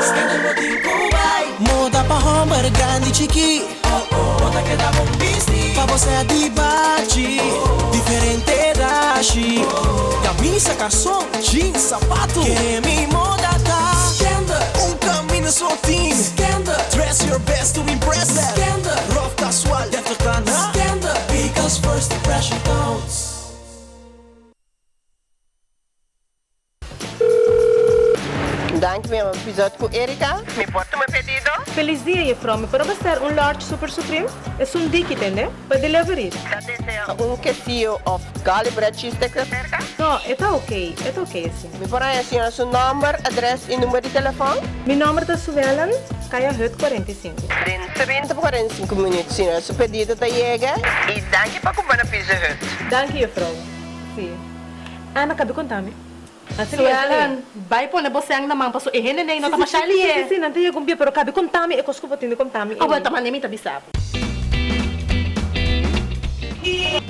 Scandal bo tin ku bai Moda pa homber grandi chiki Bo ta keda bon bisti Pa bo sea di bachi Diferente dashi Camisa, carson, jeans, sapato Kere mi moda ta Scandal Un camino so tin Scandal Dress your best to impress them Scandal Rough casual, deftig ta na Scandal Because first impression counts. Danki mi ama Pizza Hut ku Erika. Mi por tuma pedido? Felis dia jefrouw, mi por a bester un large super supreme? Esun diki tende, pa delivery. Ta desea un quesillo of garlic bread cheese stick ta cerca? No, e ta ok, e ta ok asina. Mi por haña señora su nomber, adres y number di telefon? Mi nomber ta Suellen, Kaya Hut 45. Den 30 pa 45 minuut señora su pedido ta yega y danki pa cumpra na Pizza Hut. Danki juffrouw. Si. Ana kabi konta mi. Suellen, bai pone bo sèn na man paso e hende nei no ta masha lié. Si, si, si, nan ta yega un bia pero kabi konta mi e kos ku bo tin di konta mi. Awel ta mane mi ta bisa bo.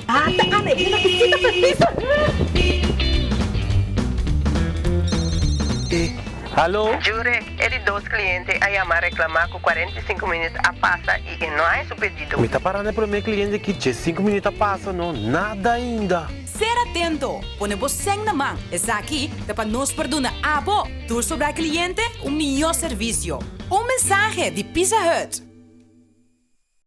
Ata Ana e bini na bisita pa Pizza Hut. Hallo? Jurek, e di dos cliente a yama reclama cu 45 minuut a pasa y e no a haci su pedido. Mi ta para na e prome cliente aki dje sinku minuut a pasa no, nada ainda. Ser atento! Pone bo sèn na man. Esaki ta pa nos por duna abo, tur sobrá cliente, un mihó servisio. Un mensahe di Pizza Hut.